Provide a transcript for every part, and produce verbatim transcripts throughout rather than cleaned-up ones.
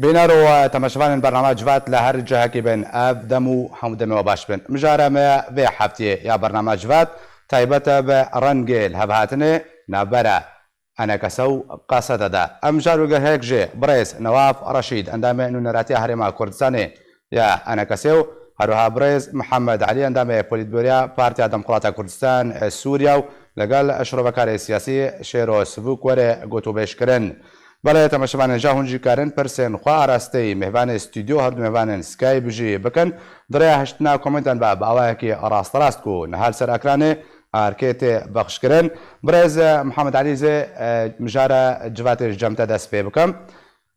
Bîner û temaşevanên bernama Civat li her cihekî bin, ev dem û hemû demê we baş bin. Mijara me vê heftiyê ya bernama Civat taybet e bi rengê li hevhatinê navbera ENKSê û Qesede de. Em jar û gerhek jê birêz Newaf Reşîd, endamê Nûneratiya Herêma Kurdistanê ya ENKSê û herwiha birêz Mihemed Elî, endamê Polîtbûroya Partiya Demokrata Kurdistan, e, Sûriye û legel şirovekarê siyasî Şêro Sivûk were gotûbêj kirin. Belê, temaşevanên ja hûn jî karin pirsên xwe arasteyî mêvanê stûdyo, her du mêvanên Skype jî bikin. Di rêya hiştina komentan ve bi awayekî rasterast ku niha li ser ekranê arkê tê bexşkirin. Birêz, e, Mihemed Elî zê, e, mijara Civatê ji cem te dest pê bikim.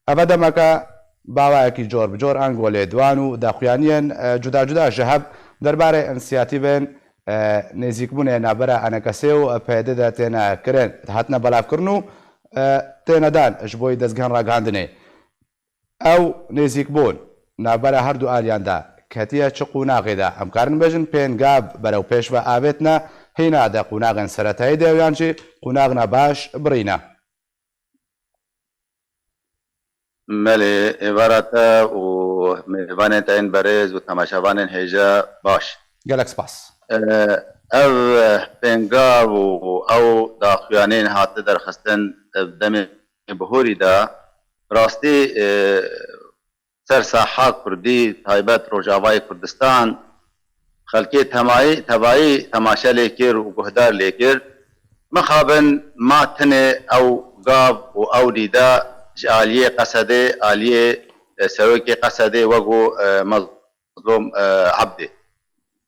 Eve demeke bi awayekî cor bi cor ango lêdwan û daxuyaniyên, e, cuda cuda ji hev derbarê însiyatîvên, e, nêzîkbûnê navbera ENKSê û PYDê de têne kirin, hatine belavkirin û, e, têne dan ji bo yê dezgehên ragihandinê. Ew nêzîkbûn navbera her du aliyan de ketiye çi qonaxê de? Em karin bêjin pêngav berew pêş ve avêtine, hîna di qonaxên seretayî de yan jî qonaxna baş birîne? Melê, êvara te û mêvanên te yên berêz û temaşevanên hêja baş. Gelek spas. E, ev pêngav û ew daxuyanên hate derxistin, e, demê bihorî de, rastî, e, ser saha Kurdî, taybet Rojavayê Kurdistan, xelkê temayî, tevayî temaşe lê kir û guhdar lê kir. Mixabin ma tenê ew gav û ew nîda ji aliyê Qesedê, aliyê, e, serokê Qesedê wek û, e, Mezlûm, e, Ebdê.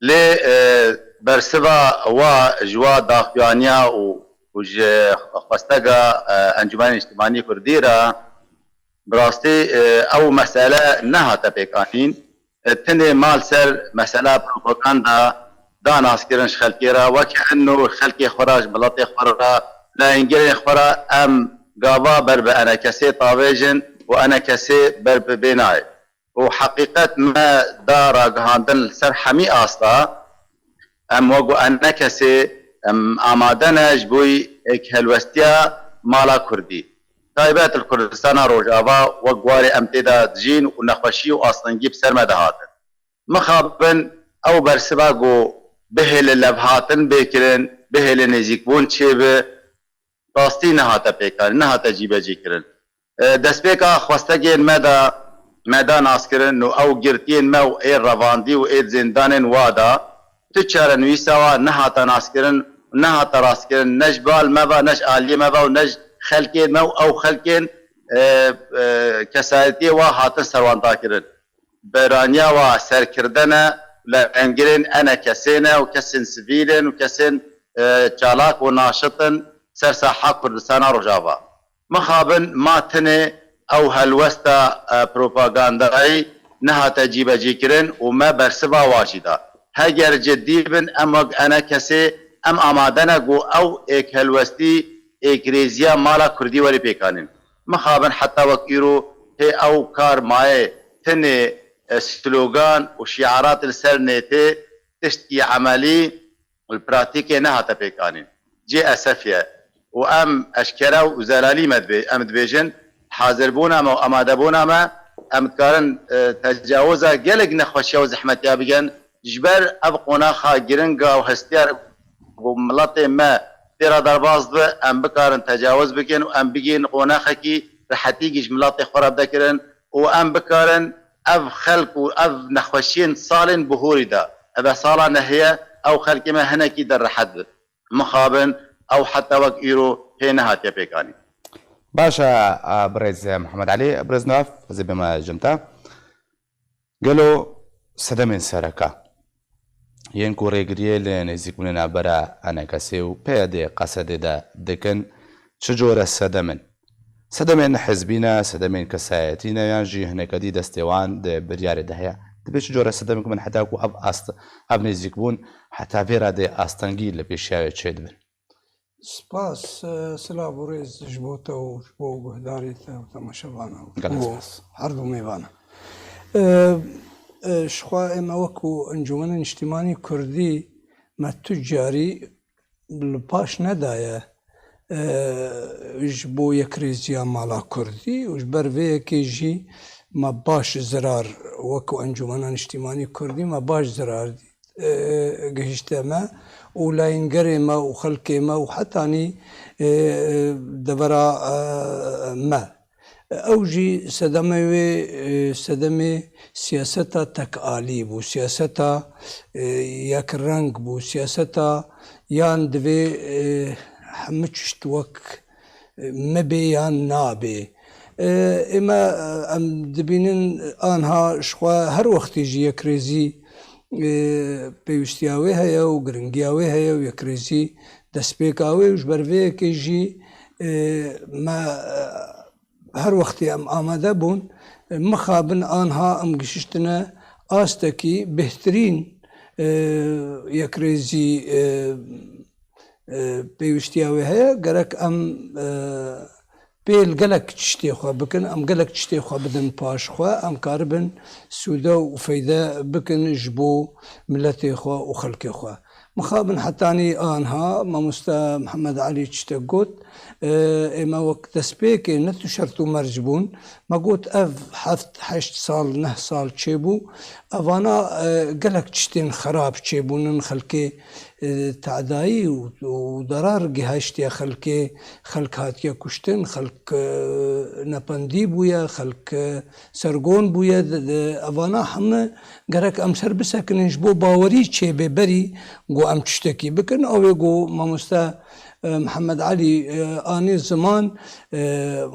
Lê, e, bersiva wa ji wa daxuyaniya û, û ji xwestega, e, Encûmenê Niştimanî Kurdî re, bi rastî, e, ew mesele nehate pêkanîn. E, tenê ma li ser mesela propaganda da naskirin ji xelkê re, weke eno xelkê xwe re, ji miletê xwe re, leyengirên xwe re em gava ber bi ENKSê tavêjin û ENKSê ber bi bê nayê. Û heqîqet me da ragihandin li ser hemî asta, em wek ENKSê, em amade ne ji bo êkhelwestiya mala Kurdî. Taybet li Kurdistana Rojava wek warê em tê de dijîn û nexweşî û astengî bi ser me dihatin. Mixabin ew bersiva ku bihêle levhatin bê kirin, bihêle nêzîkbûn çêbi, rastî nehate pêkanîn, nehate cîbecî kirin. E, destpêka xwestegên me de, me da naskirin û ew girtiyên me û ê revandî û ê di zêndanên wa de, tu çarenivîsa wa nehate naskirin, nehate rastkirin, ne ji bal me ve, ne ji aliyê me ve û ne ji xelkên me û ew xelkên, e, e, kesayetiyê wa hatin serwandakirin. Beraniya wa serkirde ne, lengirên ENKSê ne û kesên sivîl in û kesên, e, çalak û naşit in ser saha Kurdistana Rojava. Mixabin ma tenê ew helwesta, e, propagandayî nehate cîbecîkirin û me bersiva wa jî da. Heger cidî bin, em wek ENKSê em amade ne ku ew êkhelwestî, êkrêziya mala Kurdî werî pêkanîn. Mixabin heta wek îro hê ew kar maye, tenê, e, slogan û şiarat li ser nêtê, tiştkî emelî li pratîkê nehate pêkanîn. Cê esefî ye. Û em eşkere û zelalî me dibê-, em dibêjin, hazirbûna me û amadebûna me, em dikarin, e, tecawiza gelek nexweşiya û zehmetiya bikin, ji ber ev qonaxa giringa û hestiyar ku miletê me tê re derbas dibe, em bikarin tecawiz bikin û em bigihîn qonaxekî rehetîkî ji miletê xwe re bide kirin û em bikarin ev xelk û ev nexweşiyên salên bihorî de, eve sala nehiye, ew xelkê me hinekî de rehet bin. Mixabin ew heta wek îro hê nehatiye pêkanîn. Baş e, e, birêz Mihemed Elî, birêz Newaf, ez ê bême cem te. Gelo sedemên sereke yên ku rêgiriyê li nêzîkbûnê navbera ENKSê û PYDê, Qesedê de dikin, çi cure sedem in? Sedemên hizbî ne, sedemên kesayetî ne, yan jî hineke dî destê wan di biryarê de heye? Dibê çi cure sedemek bin heta ku ev ast-, ev nêzîkbûn heta vê radê astengî li pêşiya wê çêdibin? Spas, e, silav û rêz ji bo te û ji bo guhdarê te û temaşevana û ji Gelek bo spas. Her du mêvana. E, e, ji xwe ême wekû Encûmenê Niştimanî Kurdî me tu carî li paş nedaye, e, ji bo yekrêziya mala Kurdî û ji ber vê yekê jî me baş zirar, wek Encûmena Niştîmanî Kurdî me baş zirar dît, e, gihişte me û layîngerê me û xelkê me û hetanî, e, e, devera, e, me. Ew jî sedemê wê, e, sedemê siyaseta tekalî bû, siyaseta, e, yekreng bû, siyaseta yan divê, e, hemû çişt wek, e, me bê yan nabê. E, ême, e, em dibînin anha ji xwe her wextî jî yekrêzî, e, pêwîstiya wê heye û giringiya wê heye û yekrêzî destpêka wê û ji ber vê yekê jî, e, me, e, her wextê em amade bûn, mixabin anha em gişiştine astekî bêhtirîn, e, yekrêzî, e, e, pêwîstiya wê heye. Gerek em, e, pêl gelek tiştê xwe bikin, em gelek tiştê xwe bidin paş xwe, em karibin sûde û feyde bikin ji bo miletê xwe û xelkê xwe. Mixabin hetanî anha mamoste Mihemed Elî tiştek got, e, ême wek destpêkê ne tu şert û merc bûn. Me got ev heft, heşt sal, neh sal çêbû. Evana, e, gelek tiştên xerab çêbûnin, xelkê, e, tedayî û, û derar gihiştiye xelkê, xelk hatiye kuştin, xelk, e, nependî bûye, xelk, e, sergon bûye. Di, di, evana hemû gerek em ser bisekinin ji bo bawerî çêbê berî ku em tiştekî bikin. Ew ê ku mamoste, e, Mihemed Elî, e, anî ziman, e,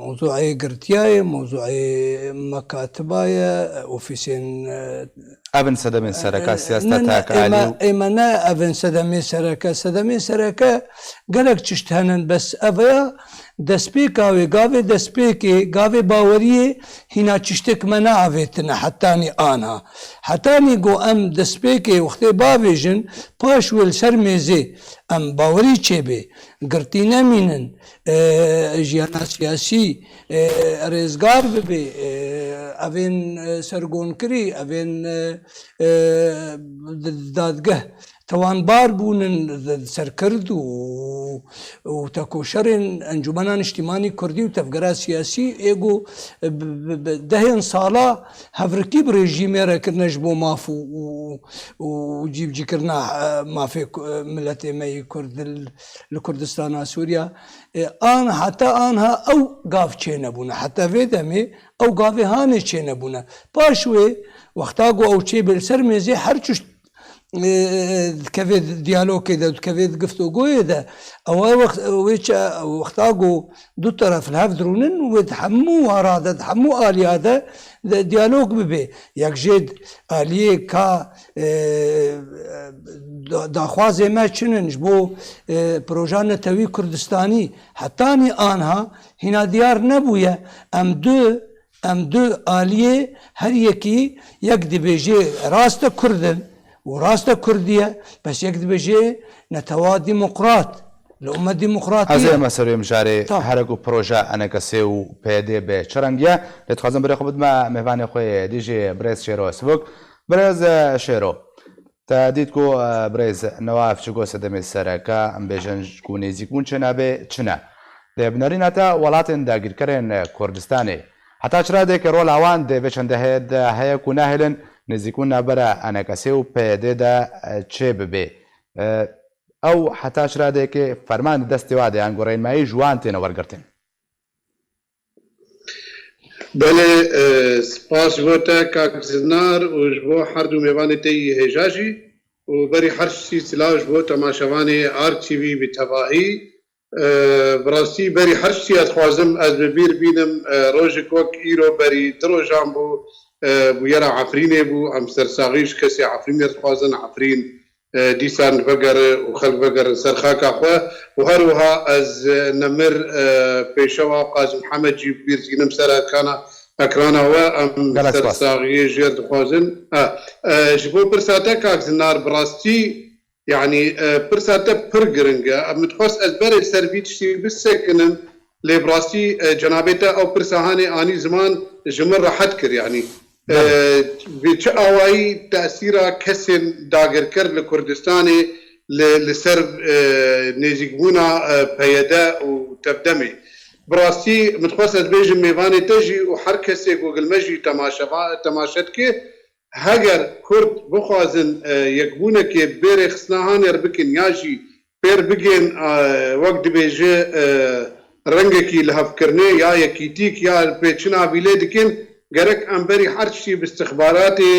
mewzûê girtiya ye, mewzûê mekatiba ye, e, ofîsên, e, Ev in sedemên sereke, e, siyaseta ne, ne, tekalî ême, û ême ne ev in sedemê sereke. Sedemê sereke gelek çişt henin, bes ev ya destpêka wê, gavê destpêkê, gavê baweriyê hîna çiştek me neavêtine hetanî anha. Hetanî ku em destpêkê wextê bavêjin, paş wê li ser mêzê em bawerî çêbê, girtî nemînin, e, jiyana siyasî, e, rêzgar bibe, e, evên, e, sergonkirî, evên, e, e, dadgeh tewanbar bûnin, serkird û, û tekoşerên Encûmena Niştîmanî Kurdî û tevgera siyasî ê ku bi, bi, bi dehên sala hevrikî bi rejîmê re kirine ji bo maf û, û, û cîbicîkirina, e, mafê ku-, e, miletê me yê Kurd li, li Kurdistana Sûriya. E, an, heta anha ew gav çênebûne. Heta vê demê ew gavê hanê çênebûne. Paş wê, wexta ku ew çêbê li ser mêzê, her çişt, e, dikeve di diyalogê de, dikeve di giftogoyê de. Ew wext, wê çi, wexta ku du teref li hev dirûnin, wê di hemû wara de, di hemû aliya de, de diyalog bibe. Yek jê aliyê ka, e, da-, daxwazê me çi in ji bo, e, proja netewî Kurdistanî, hetanî anha hîna diyar nebûye. Em du, em du aliyê her yekî yek dibêje raste Kurd in û raste Kurdî ye, bes yek dibêje netewa demokrat, li ume demokratî Ez ê ye. me serê mijarê Tamam. Herek û proje enekesê û P Y D be çi rengî ye? Lê dixwazim berê xwe bidime mêvanê xwe yê dî jî birêz Şêro Sivok. Birêz, e, Şêro. Te dît ku, e, birêz Newaf çi got sedemê sereke, em bêjin ku nêzîkbûn çênabê, çi ne. Lê bi nerîna te welatên dagîrkerên Kurdistanê, heta çi radeyeke rola wan di vê çendehê de heye ku nehêlin nêzîkbûn navbera enekesê û P Y D de, e, çê bibe? E, ew heta çi radeyeke ferman di destê wan de yan ku rênmayî ji wan têne wergirtin? Belê, e, spas ji bo te kak Zinar û ji bo her du mêvanê te yî hêja jî û berî her tiştî silav ji bo temaşevanê R T V bi tevahî. E, bi rastî berî her tiştî ez dixwazim ez bi bîr bînim, e, rojek wek îro berî du rojan bû, e, bûyera Efrînê bû, em sersaxî ji kesê Efrînê dixwazin, Efrîn e, dîsan vegere û xelk vegerin ser xaka xwe û her wiha ez, e, nemir, e, pêşewa Qazî Mihemed jî bi bîr tînim ser ekana, ekrana we em Gelek ser spas. Saxiyê jêr dixwazin. E, e, ji bo pirsa te kak Zinar bi rastî, yanî, e, pirsa te pir giring e. Em dixwest ez berê ser vî tiştî bisekinim, lê bi rastî, e, cenabê te ew pirsa hanê anî ziman ji min rehet kir, yanî. Belê. E, bi çi awayî tesîra kesên dagirker li Kurdistanê li, li ser, e, nêzîkbûna, e, P Y D û tevdemê? Bi rastî min dixwest ez bêjim mêvanê te jî û her kesê ku gilme jî temaşeva-, temaşe dike, heger Kurd bixwazin, e, yekbûnekê bê rêxistina hanê re bikin ya jî pêr bigên, e, wek dibêje, e, rengekî lihevkirinê ya yekîtîk ya pêçina vî lê dikin, gerek em berî her tiştî bi istixbaratê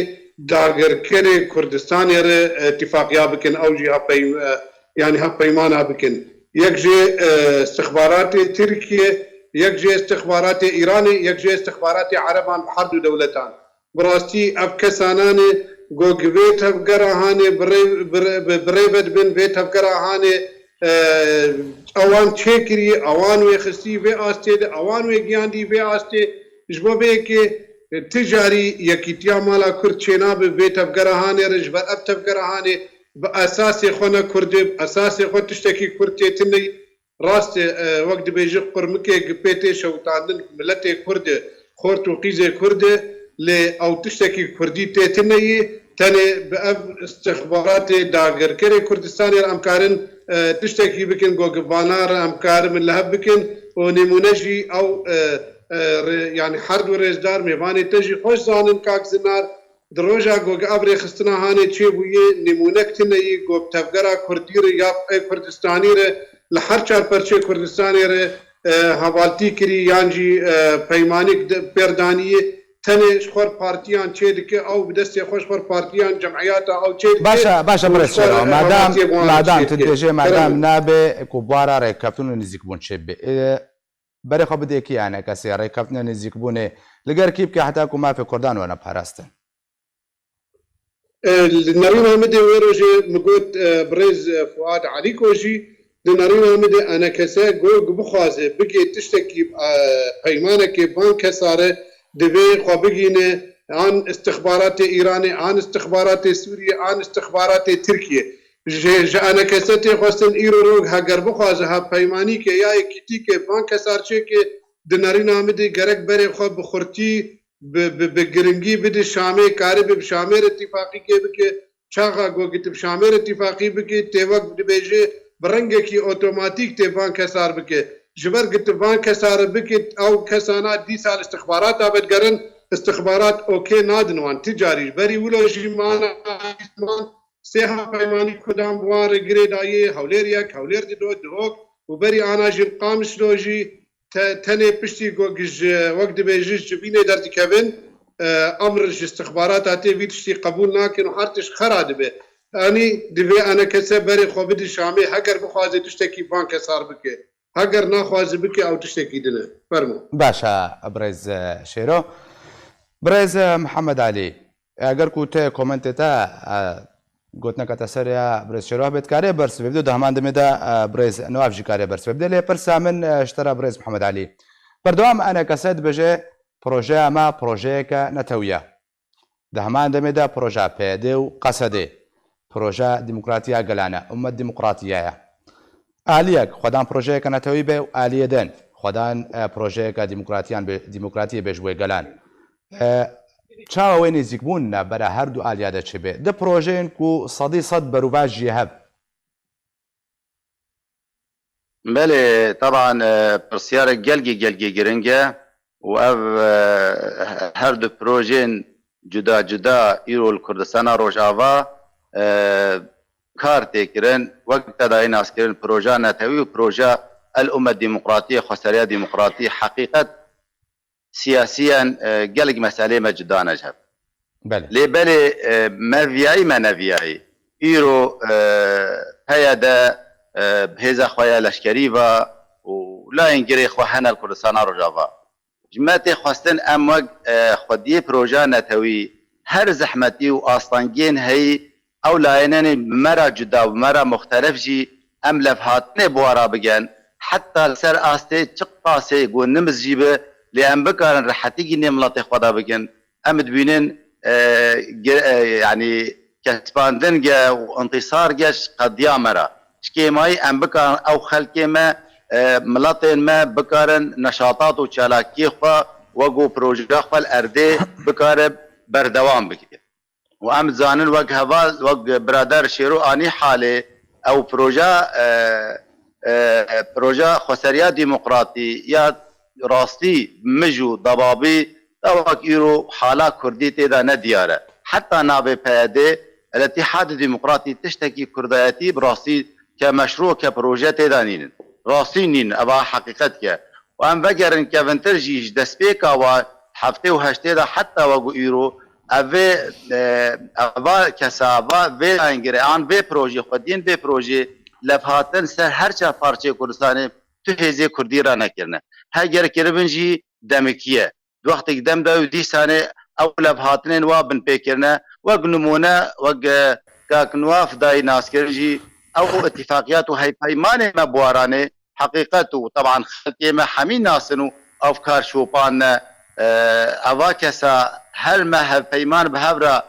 dagirkerê Kurdistanê re, e, tifaqiya bikin, ew jî hevpey-, e, yanî hevpeymana bikin. Yek jê, e, istixbaratê Tirkiye, yek jê istixbaratê Îranê, yek jê istixbaratê Ereban bi her du dewletan. Bi rastî ev kesananê ku gi vê tevgera hanê bi rê-, bi rê-, bi, bi rê ve dibin vê tevgera hanê, e, ewan çêkirî, ewan wê xistî vê astê de, ewan wê giyandî vê astê. Ji bo vê yekê, e, ti carî yekîtiya mala Kurd çênabe vê tevgera hanê re, ji ber ev tevgera hanê bi esasê xwe ne Kurd e, bi esasê xwe tiştekî Kurd tê tune. Rast e, e, wek dibêje qurmikê gi pê tê şewitandin, miletê Kurd e, xort û qîzê Kurd e, lê ew tiştekî Kurdî tê tune yî, tenê bi ev istixbaratê dagirkerê Kurdistanê re em karin, e, tiştekî bikin, ku gi vana re em karibin li hev bikin û nîmûne jî ew, e, e, rê-, yanî her du rêzdar mêvanê te jî xweş zanin kak Zinar, Di roja ku ev rêxistina hanê çêbûyê, nîmûnek tune yî ku bi tevgera Kurdî re ya ê Kurdistanî re li her çar perçê Kurdistanê re, e, hevaltî kirî yan jî, e, peymanîk di pêr danî, tenê ji xwe partiyan çê dike, ew bi destê xwe ji xwe partiyan cemiyata ew çê dike. Baş e, baş e, û birêz ji xwe Şêro. Madam, hevaltiyê bi wan re madam çê tu dike. Dibêjê, madam, kerem, nabe ku buhara rêkeftin û nêzîkbûn çêbibe. E, Berê xwe bidê kî, yanî kesê rêkeftinê nêzîkbûnê li gel kî bike heta ku mafê Kurdan were parastin? E, li nerîna min de wê rojê min got, e, birêz, e, Fuad Elîko jî di nerîna min de enekese got, ku bixwaze bigê tiştekî, e, peymanekê van kesa re divê xwe bigîne an istixbaratê Îranê, an istixbaratê Sûriyê, an istixbaratê Tirkiyê. Ji, ji enekese tê xwestin îro rog heger bixwaze hevpeymanîke ya yekîtîke van kesar çêke, di nerîna min de gerek berê xwe bi xurtî, bi, bi, bi giringî bide Şamê, karibe bi Şamê re tîfaqîkê bike. Çaxa ku giti bi Şamê re tîfaqî bike, tê wek dibêje bi rengekî otomatîk tê van kesar bike. Ji ber giti van kesar re bike, ew kesana dîsa li istixbarata vedigerin, istixbarat okê nadin wan. Ti carî berî wilo jî mana sê hevpeymanî Kurdan bi wan re girê dayê, Hewlêr yek, Hewlêr dido, Duhok û berî ana jî li Qamişlo jî te-, tenê piştî ku ji, wek dibêje, ji civînê derdikevin, e, emr ji istixbarata tê vî tiştî qebûl nakin û her tişt xera dibe. Yanî divê enekese berê xwe bide Şamê, heger bixwaze tiştekî van kesar bike. Heger naxwaze bike, ew tiştekî din e. Fermo. Baş e, birêz, e, Şêro. Birêz, e, Mihemed Elî, eger ku te komentê te, e, gotineke te ser ya birêz Şêro hebe, dikarê bersivê bide, di heman demê de, e, birêz Newaf jî karê bersivê bide. Lê pirsa min, e, ji te re birêz Mihemed Elî. Berdewam enekese dibêje, projeya me projeyeke netewî ye. Di heman demê de proja P Y D û Q S D, proja demokratiya gelan e, Ummet Demokratiye ye. Aliyek xwedan projeyeke netewî be û aliyê din xwedan, e, projeyeke demokratiyan be, demokratiyê be ji bo gelan. E, çawa wê nêzîkbûn navbera her du aliya de çêbe? Di projeyên ku sedî sed berûvaj jî hev. Belê, teban, e, pirsyarek gelgî, gelgî giring e û ev, e, her du projeyên cuda cuda îro li Kurdistana Rojava, e, kar tê kirin, wek te dayî naskirin, proja netewî û proja El Ummet Demokratiye, Xweseriya Demokratî, heqîqet siyasiyen, e, gelek meselê me cuda ne ji hev. Belê. Lê belê, e, me viyayî, me neviyayî. Îro, e, P Y D, e, bi hêza xwe ya leşkerî ve û layên girê xwe hene li Kurdistana Rojava. Ji me tê xwestin em wek, e, xwediyê proja netewî her zehmetî û astengiyên heyî ew layenenê bi me re cuda, bi me re muxtelef jî em levhatinê bi we re bigen, heta li ser astê çi qasê ku nimiz jî be, lê em bikarin rehetî gînê miletê xwe de bikin. Em dibînin, e, ge-, e, yanî kespandin ge û intîsar ge ji qediya me re. Ji kêmayî em bikarin ew xelkê me, e, miletên me bikarin neşatat û çalakiyê xwe wek ku projeya xwe li erdê bikare berdewam bike. Û em dizanin wek heval, wek birader Şêro anî halê, ew proja, e, e, proja xweseriya demokratî ya rastî mij û debabî da wek îro hala kurdî tê de ne diyar e. Heta navê P Y D, El Îtîhad Demokratî tiştekî kurdayetî bi rastî ke meşrû ke proje tê de nînin. Rastî nîn, eva heqîqet ke. Û em vegerin kevintir jî ji destpêka wa heftê û heştê de heta wek û îro, ev vê, e, eva kesa, va vê layengirê an vê projê xwediyên vê projê levhatin ser her çar parçeyê Kurdistanê tu hêzê Kurdî re nekirine. Heger kiribin jî demikî ye. Di wextêk dem de û dîsanê ew levhatinên wa binpê kirine. Wek nimûne, wek, e, Kak Nuaf dayî naskirin jî ew îtîfaqiyat û hevpeymanê me bi waranê heqîqet û teban xelkê me hemî nasin û ev kar şopandine. E, eva kesa her me hevpeyman bi hev re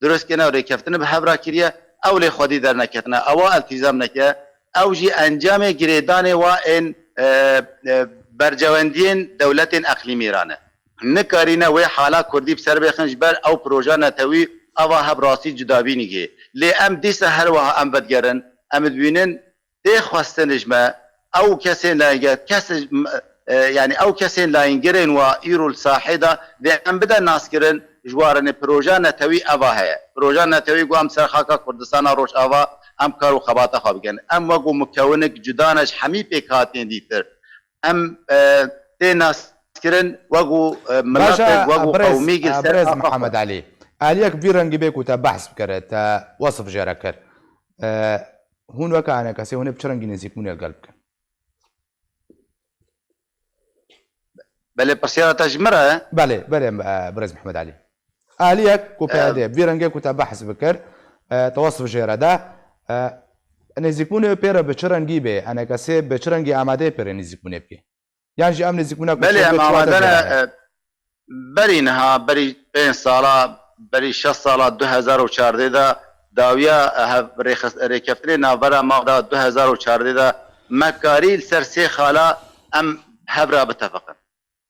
dirust kirine û rêkeftinê bi hev re kiriye, ew lê xwedî derneketine, ewa eltîzam neke, ew jî encamê girêdanê wa ên, e, e, bercewendiyên dewletên eqlîmî re ne. Nikarîne wê hala kurdî bi ser bêxin ji ber ew proja netewî ava heb rastî cudabînî gê. Lê em dîsa her wiha em vedigerin, em dibînin tê xwestin ji me, ew kesên layîngir, kes, e, yanî ew kesên layîngirên wa îro li sahê de dê em bide naskirin, ji warinê proja netewî eva heye. Proja netewî ku em ser xaka Kurdistana Rojava em kar û xebata xwe bikin. Em wek û mikewinik cuda ne ji hemî pêkhatên dîtir. Em, e, tê naskirin wek û, e, miletek, wek û qewmîk li ser xaka xwe. Birêz Mihemed Elî, aliyek vî rengî bê ku te behs bikere, te wesif jê re kir. E, Hûn weke enekesê hûn ê bi çi rengî nêzîkbûnê li gel bikin? Belê, pirsiyara te ji min re ye? Belê, belê, e, birêz Mihemed Elî. Aliyek ku P Y D, e, vî rengê ku te behs bikir, e, te wesf jê re da, e, nêzîkbûnê pê re bi çi rengî bê? Enekesê bi çi rengî amadeyê pê re nêzîkbûnê bikê? Yan jî em nêzîkbûna ku Belê, em amade ne, e, berî niha, berî pênc sala, berî şeş sala du hezar û çardeh de dawiya, e, hev-, rêxist-, rêkeftinê navbera me da du hezar û çardeh de me karî li ser sê xala em hev re bitefiqin.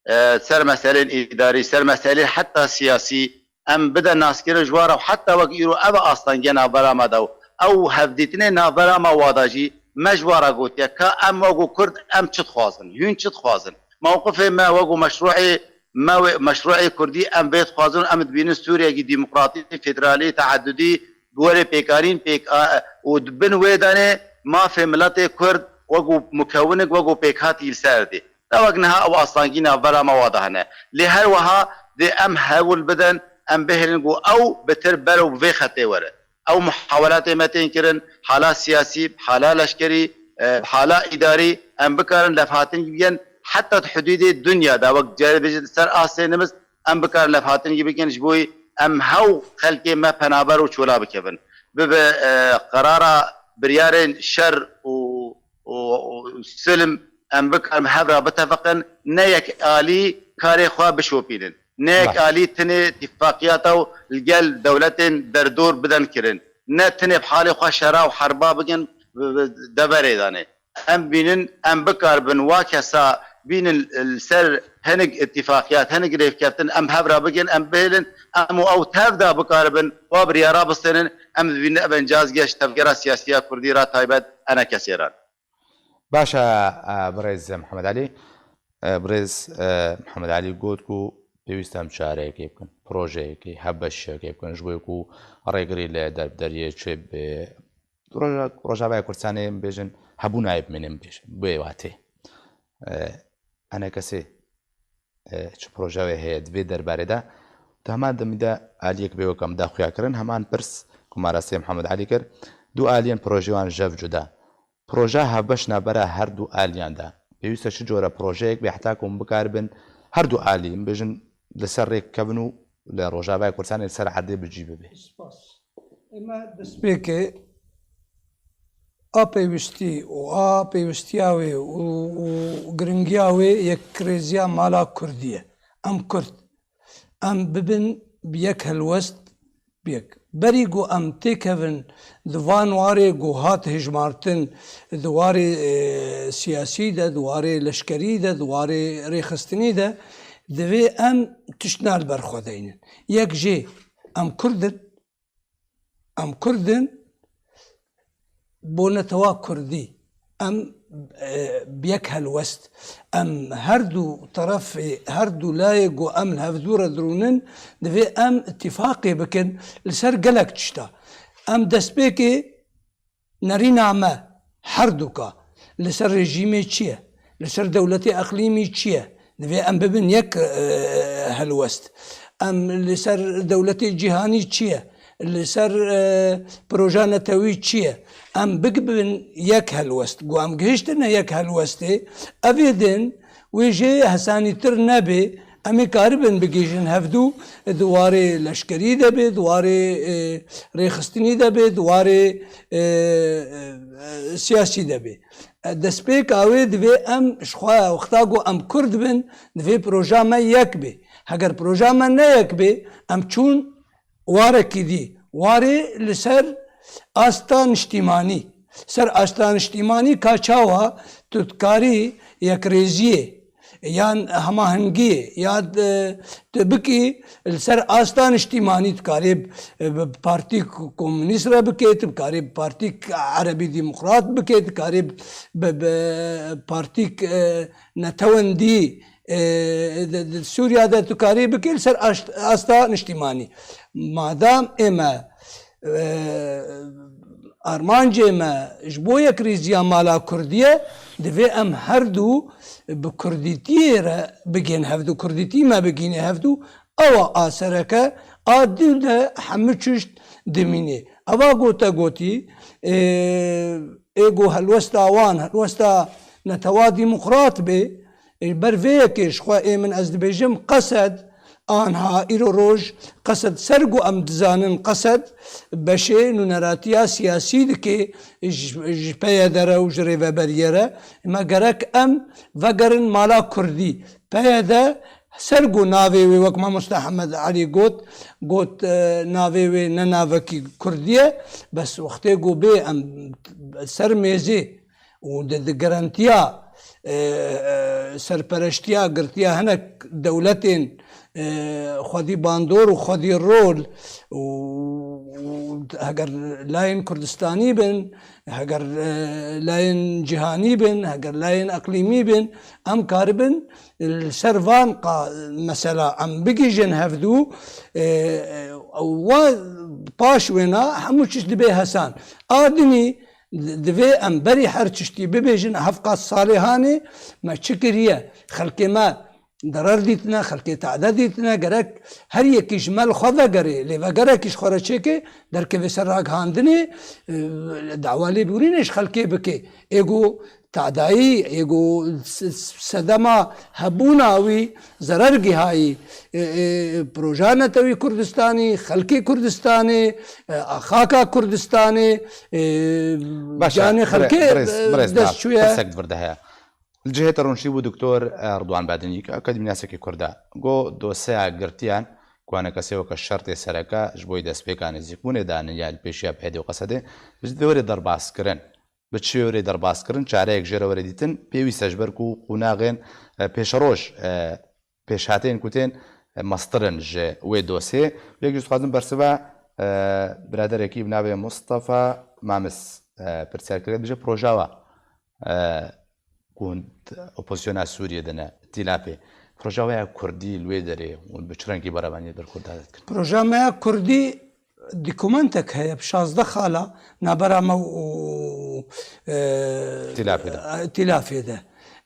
E, ser meselên îdarî, ser meselên heta siyasî, em bide naskirin ji wan re û heta wek îro ev e astengiya navbera me de û ew hevdîtinê navbera me wa de jî me ji wan re gotiye ka em wek û Kurd em çi dixwazin, hûn çi dixwazin? Mewqifê me wek û meşrûê me wê, meşrûê Kurdî em vê dixwazin û em dibînin Sûriyekî demokratîk, federalî, teedudî bi werê pêkarîn pêk a, û di bin wê de ne mafê miletê Kurd wek û mukewinik, wek û pêkhatî li ser dê. Tewek niha ew astengî navbera me wa de hene. Lê her wiha dê em hewl bidin, em bihêlin ku ew bitir ber û bi vê xetê were. Ew muhawelatê me tên kirin, hala siyasî, hala leşkerî, e, hala îdarî, em bikarin levhatin bikin, heta di hudûdê dinya de, wek carê dibêjin, ser astê nimiz, em bikarin levhatin bikin, ji bo em hew xelkê me penaber û çola bikevin. Bibe, e, qerara biryarên şer û û, û silm em bikarin hev re bitefiqin, ne yek alî karê xwe bişopînin, ne yek alî tinê tifaqiyata û li gel dewletên derdor bidin kirin, ne tinê bi halê xwe şera û herba bikin, bi, bi deverê de ne. Em bînin, em bikaribin wa kesa bînin li ser hinek îtîfaqiyat, hinek rêkeftin em hev re bikin, em bihêlin, em û ew tev de bikaribin wa biryara bistênin, em dibînin ev encaz geş tevgera siyasiya Kurdî re taybet enekesê re. Baş e, e, birêz Mihemed Elî. E, birêz, e, Mihemed Elî got ku pêwîst e em çareyekê bikin, projeyekê, hevbeşiyekê bikin, ji bo ku rêgirî li derbderiyê çêbibe. Roja-, Rojavaya Kurdistanê bêjin hebûnayê bimînin bêjin. Bi wê watê. E, enekesê, e, çi proje wê heye di vê derbarê de? Di heman demî de aliyek bê weke em da xuya kirin, heman pirs ku mamoste Mihemed Elî kir, du aliyên projeyê wan jev cuda. Proje hevbeş navbera her du aliyan de. Pêwîst e çi cure projeyek be heta ku hûn bikaribin her du alî, em bêjin, li ser rêk kevin û li Rojavaya Kurdistanê li ser erdê bi cî bibe. Spas. Ê me destpêkê a pêwîstî û a pêwîstiya wê û, û giringiya wê yekkrêziya mala Kurdî ye. Em Kurd, em bibin bi yek helwest, bi yek. Berî ku em têkevin di van warê ku hat hejmartin, di warê, e, siyasî de, di warê leşkerî de, di warê rêxistinî de, divê em tiştna li ber xwe deynin. Yek jê em Kurd in, em Kurd in, bo netewa Kurdî, Em, e, bi yek helwest, em her du terefê, her du layê ku em li hevdû re dirûnin, divê em îtîfaqê bikin li ser gelek tişta. Em destpêkê nerîna me her du ka li ser rejîmê çi ye, li ser dewletê eqlîmî çi ye, divê em bibin yek, e, helwest. Em li ser dewletê cîhanî çi ye, li ser, e, proja netewî çi ye? Em bigibin yek helwest. Ku em gihiştine yek helwestê, evê din wê jê hesanîtir nebe, em ê karibin bigihîjin hevdû di warê leşkerî de be, di warê, e, rêxistinî de be, di warê, e, e, siyasî de be. E, destpêka wê divê em ji xwe wexta ku em Kurd bin, divê proja me yek be. Heger proja me ne yek be, em çûn warekî dî. Warê li ser asta niştîmanî. Ser asta niştîmanî ka çawa tu dikarî yekrêziyê yan hemahengiyê ya, e, tu bikî li ser asta niştîmanî dikarî bi, bi partîk komûnîst re bikê, tu dikarî bi partîk erebî demokrat bikê, dikarî bi, bi partîk, e, netewendî, e, di, di Sûriya de tu karî bikî li ser aşt-, asta niştîmanî. Madam ême, e, armancê me ji bo yekrêziya mala Kurdî ye, divê em her du bi Kurdîtiyê re bigên hevdû, Kurdîtî me bigînê hevdû, ewa a sereke, a din de hemû çişt dimînê. Eva gote gotî, e, ê ku helwesta wan, helwesta netewa demokrat bê, ê ber vê yekê ji xwe ê min ez dibêjim, Qesed, anha îro roj, Qesed ser ku em dizanin Qesed beşê nûneratiya siyasî dike ji, ji P Y D re û ji rêveberiyê re, me gerek em vegerin mala Kurdî. P Y D ser ku navê wê, wek mamoste Hemed Elî got, got, e, navê wê ne navekî Kurdî ye, bes wextê ku bê em ser mêzê û di, di garantiya, e, e, serpereştiya, girtiya hinek dewletên, e, xwedî bandor û xwedî rol û, û heger layên Kurdistanî bin, heger, e, layên cîhanî bin, heger layên eqlîmî bin, em karibin li ser van qa-, mesela em bigihîjin hevdû, e, e, we paş wêna hemû çişt dibe hesan. A dinî di-, divê em berî her çiştî bibêjin, hevqas salê hanê me çi kiriye, xelkê me derer dîtine, xelkê tade dîtine, gerek her yekî ji me li xwe vegerê, lê vegerekî ji xwe re çêke, derkeve ser ragihandinê, e, dawa lêborînê ji xelkê bike. Ê ku tadayî, ê ku s-, s-, sedema hebûna wî zerer gihayî, e, e, proja netewî Kurdistanî, xelkê Kurdistanê, e, xaka Kurdistanê, e, Baş e, canê bire-, xelkê, birêz, e, birêz dest nav, çûye. Pirsek di vir de heye. Li cihê te rûniştî bû Doktor Ridwan Badinî, akademînaseke Kurd e. Got, doseya girtiyan, ku anekesê weke şertê sereke ji bo destpêka nêzîkbûnê danî ya li pêşiya P Y D û Qesedê, ji dê were derbas kirin. Bi çi were derbas kirin, çareyek jê re were dîtin, pêwîst e ji ber ku qonaxên, e, pêşeroj, e, pêşhateyên ku tên, e, mestir in ji wê dosyê. Yek jî dixwazim bersiva, e, biraderekî bi navê Mustafa Mamis, e, pirsiyar kiriye, dibêje proja wa, e, ku hûn opozisyona Sûriyê de ne, Tîlapê. Proja we ya Kurdî li wê derê û bi çi rengî berevaniyê ber Kurda dikin? Proja me ya Kurdî dokumentek heye bi şazdeh xala nabera me û, e, Tîlafê de. E, Tîlafê de.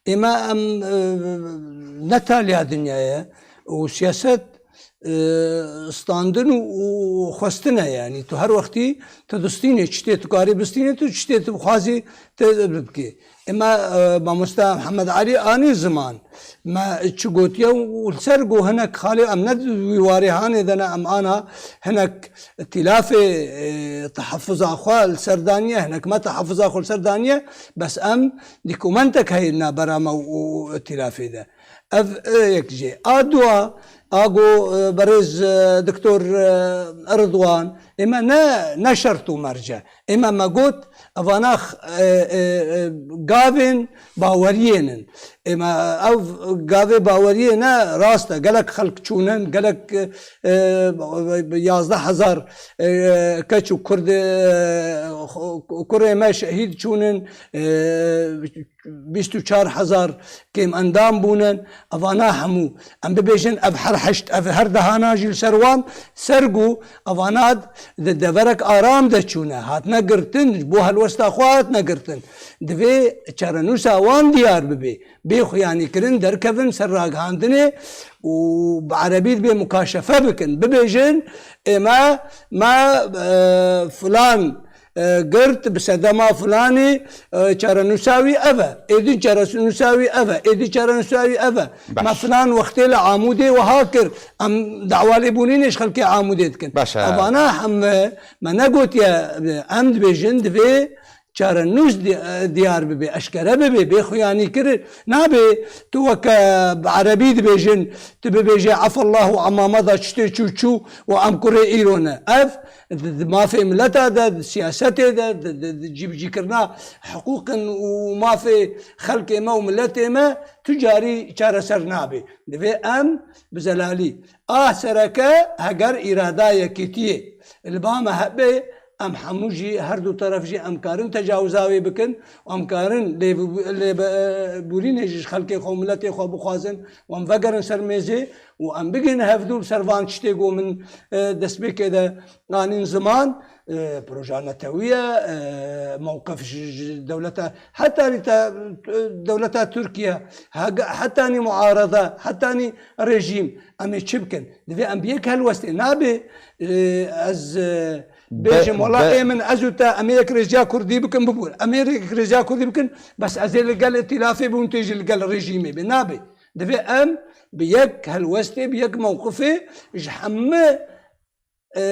Ême em, e, ne taliya dinya ye û siyaset, e, standin û, û xwestin e, yanî tu her wextî tu distînê, çi tê tu karî bistînê, tu çi tê tu bixwazî te bikê. Ema, e, mamoste Mihemed Elî anî ziman. Me çi gotiye û li ser got hinek xalê em ne di wî warê hanê de ne, em ana hinek tîlafê, e, tehaffuza xwe li ser daniye, hinek me tehaffuza xwe li ser daniye, bes em dokumentek heye nabera me û, û tîlafê de. Ev, e, yek jê. A dua, a go, e, berêz, e, Doktor, e, Ridwan, Ê me ne, ne şert û merc e. Ê me, me got, evana x-, e, e, e, gavên baweriyê nin. Ê me ev gavê baweriyê ne rast e. Gelek xelk çûnin, gelek, e, e, yazdeh hezar, e, keç û kurd, e, kurê me şehîd çûnin, e, bîst û çar hezar kêmendam bûnin. Evana hemû, em bibêjin, ev her heşt, ev her dehana jî li ser wan ser bû. Evana di deverek aram de çûne, hatine girtin, ji bo helwesta xwe hatine girtin. Divê çarenûsa wan diyar bibe. Bê xuyanîkirin derkevin ser ragihandinê û bi erebî dibê mukaşefe bikin. Bibêjin, ê me, me, e, filan e, girt, bi sedema filanî, e, çarenûsa wî ev e. Êdî çarenûsa wî ev e. Êdî çarenûsa wî ev e. Baş. Me filan wextê li Amûdê wiha kir. Em dawa lêbûnînê ji xelkê Amûdê dikin. Baş e. Evana hemû me negotiye, em dibêjin divê çarenûs di-, e, diyar bibe, eşkere bibe, bê xuyanî kirin. Nabe tu weke bi erebî dibêjin, tu bibêje, "Efallahu amma mada", çi tê çû çû û em kurê îro ne. Ev di, di mafê mileta de, di siyasetê de, di, di, di cîbicîkirina hiqûqin û mafê xelkê me û miletê me tu carî çareser nabe. Divê em bi zelalî. A sereke heger îrada yekîtiyê li ba me hebe, em hemû jî, her du teref jî em karin tecawiza wê bikin û em karin lêbû-, lêbe-, borînê jî ji xelkê xwe û miletê xwe bixwazin û em vegerin ser mêzê û em bigihînin hevdû bi ser van tiştê ku min, e, destpêkê de anîn ziman, e, proja netewî ye, e, mewqif ji, ji dewleta, hetanî te, dewleta Tirkiye, hega-, hetanî muarada, hetanî rejîm, em ê çi bikin? Divê em bi yek helwestê. Nabe, e, ez, e, Be-, bêjim, wela be- ê min, ez û te, em ê yekrêziya Kurdî bikin, bibûr. Em ê yekrêziya Kurdî bikin, bes ez ê li gel îtîlafê bim, tê jî li gel rejîmê be. Nabe. Divê em bi yek helwestê, bi yek mewqifê ji hemû, e,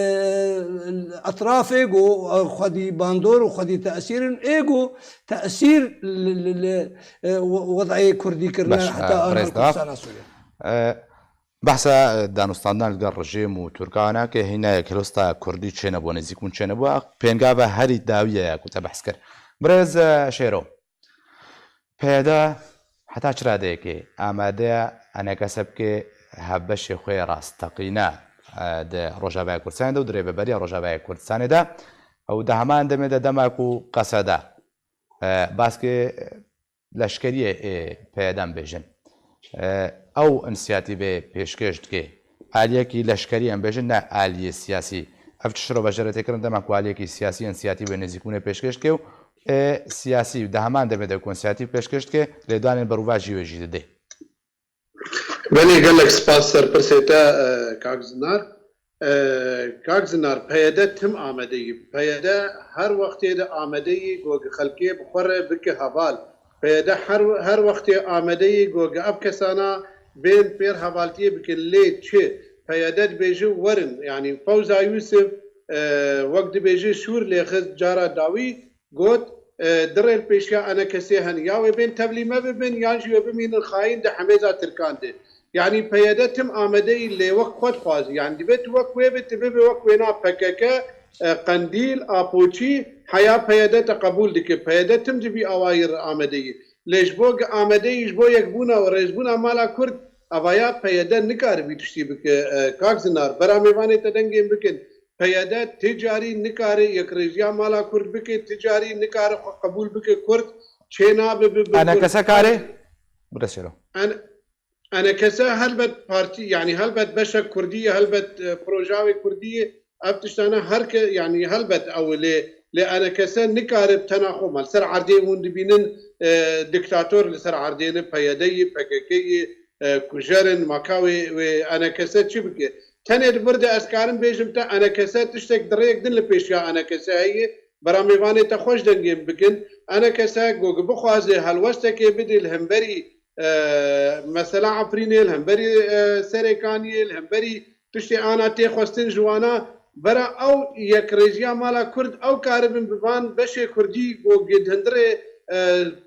etrafê ku, e, xwedî bandor û xwedî tesîr in, ê ku tesîr li, li, li, e, we-, wedayê Kurdî kirine Baş, heta e, ana birêz Kurdistana Sûriye. E, Behsa, e, danûstandina li gel rejîm û Tirkan e ke hîna yek helwesta Kurdî çênebû, nêzîkbûn çênebû, pêngava herî dawî ye ya ku te behs kir. Birêz, e, Şêro, P Y D heta çi radeyekê amade ye enekese bike hevbeşê xwe yê rasteqîne, e, di Rojavaya Kurdistanê de û di Rêveberiya Rojavaya Kurdistanê de û di heman demê de dema ku Qeseda, e, baskê leşkeriyê ê P Y D em bêjin. E, ew însiyatîvê pêşkêş dike. Aliyekî leşkerî em bêjin, ne aliyê siyasî. Ev çi şirovejer e tê kirin dema ku aliyekî siyasî însiyatîvê nêzîkbûnê pêşkêş dike û ê siyasî di heman demê de ku însiyatîv pêşkêş dike, lêdanên berûva jî wê jî dide. Belê, gelek spas ser pirsê te, e, kak Zinar. E, kak Zinar, P Y D tim amade yî. P Y D her wextê de amade yî ku xelkê bi xwe re bike heval. P Y D her, her wextê amade yî ku ev kesana bên pêr hevaltiyê bikin. Lê çi? P Y D dibêje werin. Yanî Fewza Yûsif, e, wek dibêje şûr lêxist cara dawî, got, e, di rê li pêşiya enekesê hene. Ya wê bên tevlî me bibin, yan jî wê bimînin xayîn di hemêza Tirkan de. Yanî P Y D tim amade yî lê wek xwe dixwaze. Yanî divê tu wek wê bî, tu bibî wek wêna P K K, e, Qendîl, Apoçî, heya P Y D te qebûl dike. P Y D tim di vî awayî re amade yî. Lê ji bo ge-, amade yî ji bo yekbûna û rêzbûna mala Kurd, evaya P Y D nikare vî tiştî bike, e, kak Zinar. Bera mêvanê te dengên bikin. P Y D ti carî nikare yekrêziya mala Kurd bike, ti carî nikare xwe qebûl bike Kurd çênabe bi, bi Kurd. Enekese kare? Bire Şêro. En-, Enekese helbet partî, yanî helbet beşek Kurdî ye, helbet, e, proja wê Kurdî ye. Ev tiştane her ke, yanî helbet ew e, lê, lê enekese nikare bi tena xwe mal. Ser erdê hûn dibînin, e, diktator li ser erdê ne, P Y D yê, P K K yê, e, kujer in, ma ka wê, wê enekese çi bike? Tenê di vir de ez karim bêjim te, enekese tiştek di rêyek din li pêşiya enekese heye. Bera mêvanê te xweş dengê min bikin. Enekese ku bixwaze helwestekê bidê li hemberî, e, mesela Efrînê, li hemberî, e, Serêkaniyê, li hemberî tiştê ana tê xwestin ji wana, bera ew yekrêziya mala Kurd ew karibin bi van beşê Kurdî ku di hundirê, e,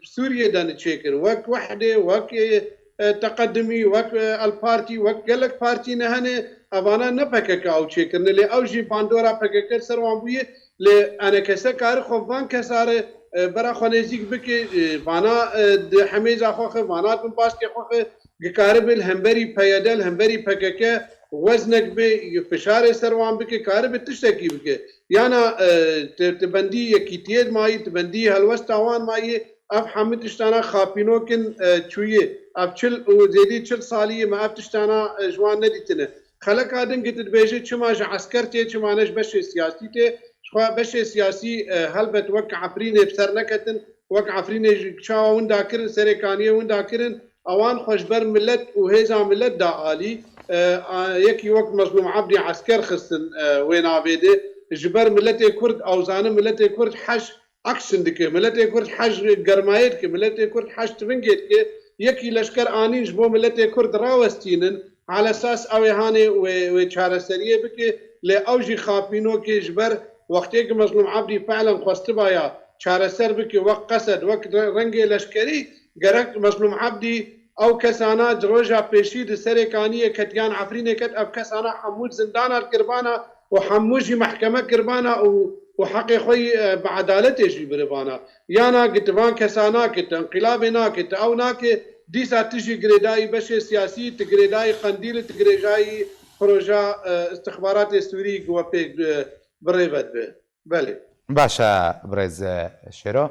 Sûriyê de ne çêkin. Wek Wehdê, wek, e, e, Teqedimî, wek, e, El Partî, wek gelek partî ne hene, evana ne P K K ew çêkirine, lê ew jî bandora P K K ser wan bûye, lê enekese kari xwe van kesa re, e, bera xwe nêzîk bike, e, vana, e, di hemêza xwe xe, vana di baskê xwe xe, dikaribe li hemberî P Y D, li hemberî P K K weznek be, fişarê ser wan bike, karibe tiştekî bike. Yana, e, ti, ti bendî yekîtiyê mayî, ti bendî helwesta wan mayî, ev hemû tiştana xapînok in, e, çûyê. Ev çil û zêdî çil salî ye me ev tiştana, e, ji wan nedîtine. Xeleka din ki tu dibêje çima ji esker tê, çima ne ji beşê siyasî tê. Ji xwe beşê siyasî, e, helbet wek Efrînê bi ser neketin, wek Efrînê ji çawa winda kirin, Serê Kaniyê winda kirin, ewan xwe ji ber milet û hêza milet da alî. E, a, yekî wek Mezlûm Ebdî esker xistin, e, wê navê de. Ji ber miletê Kurd, ew zanin miletê Kurd hej action dike, miletê Kurd hej germayê dike, miletê Kurd hej tivingê dike. Yekî leşker anîn ji bo miletê Kurd rawestînin, alesas ew ê hanê wê, wê çareseriyê bike, lê ew jî xapînokê ji ber wextê ki Mezlûm Ebdî fe'len xwestibaya çareser bike, wek qesed, wek re-, rengê leşkerî, gerek Mezlûm Ebdî ew kesana di roja pêşî di Serê Kaniyê ketiyan Efrînê ket, ev kesana hemû zindana kiribana û hemû jî mehkeme kiribana û, û heqê xwe yî, e, bi edaletê jî biribana. Yana ki ti van kesa nake, ti inqilabê nake, ti ew nake, dîsa ti jî girêdayî beşê siyasî, ti girêdayî Qendîl, ti girêdayî proja, e, istixbaratê Sûrî ku we pêk, e, bi rê ve dibe. Belê. Baş e, birêz, e, Şêro.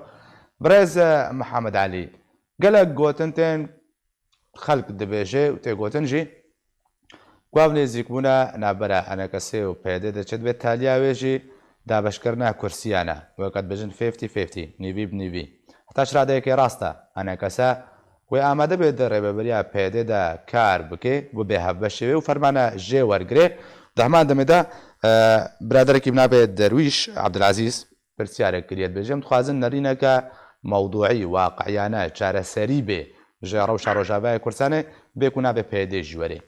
Birêz, e, Mihemed Elî, gelek gotin tên, xelk dibêje û tê gotin jî, ku ev nêzîkbûna navbera enekesê û P Y D de çi dibe, taliya wê jî dabeşkirina kursiyan e. Weke dibêjin fifty fifty, nîvî bi nîvî. Heta çi radeyekê rast e, enekese wê amade be di rêveberiya P Y D de kar bike, bibe hevbeşê wê û fermana jê wergire. Di heman demê de, e, biraderekî bi navê Derwîş Ebdilezîz pirsyarek kiriye, dibêje, em dixwazin nerîneke mewdûî, waqiiyane, çareserî bê ji rewşa Rojavayê Kurdistanê, bê ku navê P Y D jî were.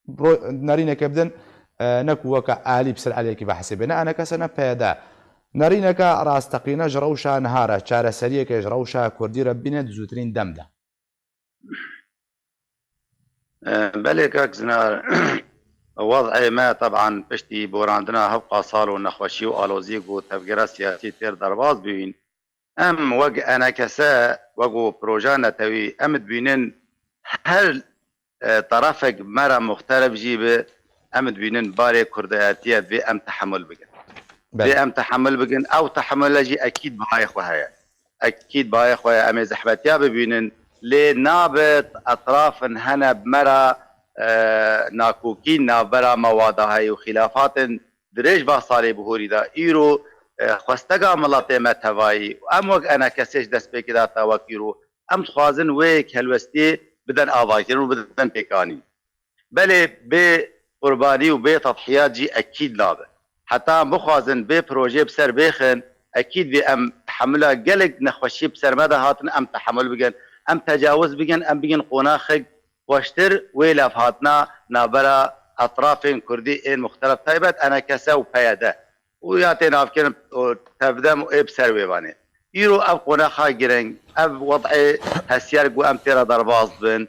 Ro-, nerîneke bidin, e, ne ku weke alî bi ser aliyekî vehesibê, ne enekese ne P Y D. Nerîneke rasteqîne ji rewşa niha re, çareseriyeke ji rewşa Kurdî re bîne di zûtirîn dem de. E, belê kak Zinar, wez'ê me teban piştî borandina hevqa sal û nexweşî û aloziyê ku tevgera siyasî têr derbas bûyîn, em wek enekese, wek û proja netewî, em dibînin her, e, terefek me re muxtelif jî bi, em dibînin barê kurdayetiyê vê em tehemul bikin. Belê. Vê em tehemul bikin, ew tehemule jî ekîd bihayê xwe heye. Ekîd bihayê xwe ye, em ê zehmetiya bibînin, lê nabe etrafin hene bi me re, e, nakokî navbera me wa da heye û xîlafatên dirêj va salê bihorî de. Îro, e, xwestega miletê me tevayî û em wek enekesê ji destpêkê de heta wek îro, em dixwazin wê yek helwestiyê biden avakirin û biden pêkanîn. Belê bê qurbanî û bê tedhiyat jî ekîd nabe. Heta em bixwazin bê projeyê bi ser bêxin, ekîd vê em tehemula gelek nexweşiyê bi ser me de hatin, em tehemul bikin, em tecawuz bikin, em bikin qonaxek xweştir wê levhatina navbera etrafên Kurdî ên muxtelef taybet enekese û P Y D û ya tê navkirin û tevdem û ê bi ser wê vanê. Îro ev qonaxa giring, ev wed'ê hesiyar ku em tê re derbas dibin,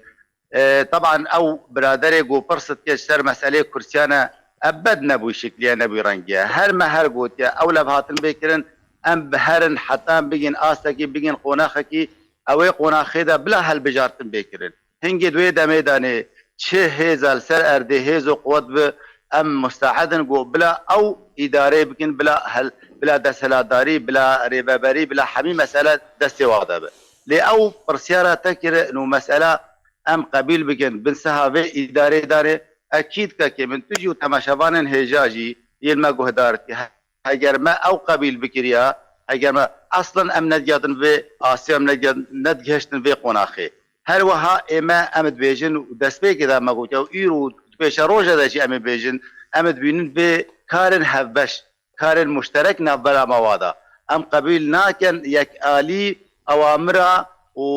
E, teban ew biraderê ku pirs dike ji ser meselê kursiyane, ebed nebû şikliye, nebû rengiye. Her me her gotiye, ew levhatin bê kirin, em bi herin heta em bigin astekî, bigin qonaxekî, ew ê qonaxê de bila helbijartin bê kirin. Hingê di wê demê de nê çi hêza li ser erdê hêz û quwet bi, em muste'ed in ku bila ew îdareyê bikin, bila hel-, bila desthilatdarî, bila rêveberî, bila hemî mesele destê wa de bi. Lê ew pirsyara te kirin û mesela em qebîl bikin, bin siha vê îdareyê danê, ekîd kekê min tu jî û temaşevanên hêja jî yên me guhdar dike. Heger me ew qebîl bikiriya, heger me eslen em nediyatin vê asê, em nediya-, nedigihiştin vê qonaxê. Her wiha ê me em dibêjin û destpêkê de me gotiya û îro û di pêşeroja de jî em ê bêjin, em dibînin vê karên hevbeş, karên muşterek navbera me wa de. Em qebîl nakin yek alî awamira û,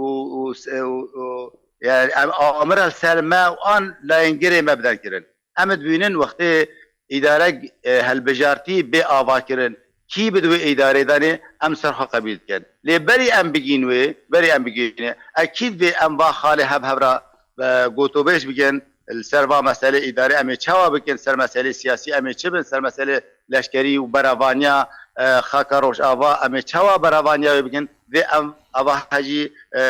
û, û, û, û, yani em awamira li ser me û an layengirê me biden kirin. Em dibînin wextê îdare, e, helbijartî bê ava kirin, kî bi di wê îdarê de ne, em ser xwe qebîl dikin. Lê berî em bigîn wê, berî em bigîn wê, ekîd vê em va xalê hev hev re e, gotûbêj bikin li ser va meselê îdarê, em ê çawa bikin, ser meselê siyasî em ê çi bin, ser meselê leşkerî û berevaniya, e, xaka Rojava em ê çawa berevaniya wê bikin, vê em ava hejî, e,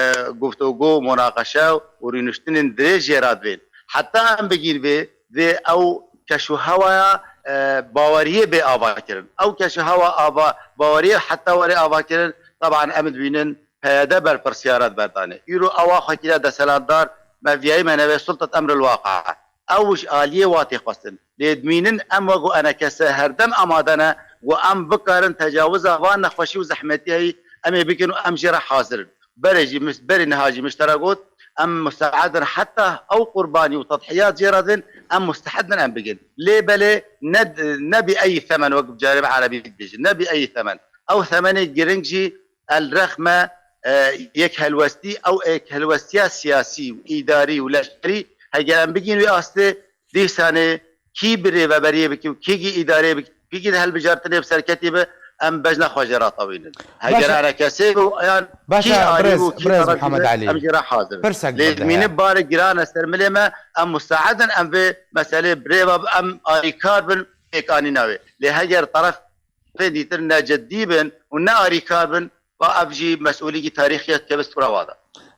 guftûgû, munaqeşe û rûniştinên dirêj jê re divên. Heta em bigîn vê, vê ew keşûhewaya, e, baweriyê bê avakirin. Ew keşûhewa ava, baweriyê heta were avakirin, teban em dibînin P Y D berpirsiyara di ber de ne. Îro ewa xwe kiriye desthilatdar, me viyayî me nevê sultat emril waqia. Ew ji aliyê wa tê xwestin. Lê dimînin em wek ku enekese her dem amade ne ku em bikarin tecawiza van nexweşî û zehmetiyayî em ê bikin û em jê re hazir in. Berê jî mis-, berê niha jî min ji te re got, em musteed in heta ew qurbanî û tedhiyat jê re din, em musteed in em bikin. Lê belê ne, ne bi eyî themen wek bi carê bi erebî dibêjin, ne bi eyî themen. Ew themenê giring jî el rexme, e, yek helwestî, ew yek helwestiya siyasî û îdarî û leşkerî, heger em bigîn wê astê, dîsanê kî bi rêveberiyê bike û kî gî îdareyê bike, kî gî di hilbijartinê bi serketî be, em bejna xwe jê re tewînin. Heger Baş e. Enekesê û yan Baş kî e, alî birêz, û kî birêz aracî Mihemed be, Elî. Em jê re hazir in. Pirsek Lê bi te dimînin heye. Barê giran e ser milê me, em musteed in, em vê meselê bi rê ve em alîkar bin, pêkanîna wê. Lê heger terefên dîtir ne cidî bin û ne alîkar bin, va ev jî mesûlîkî tarîxî ye, dikeve stûra wa de.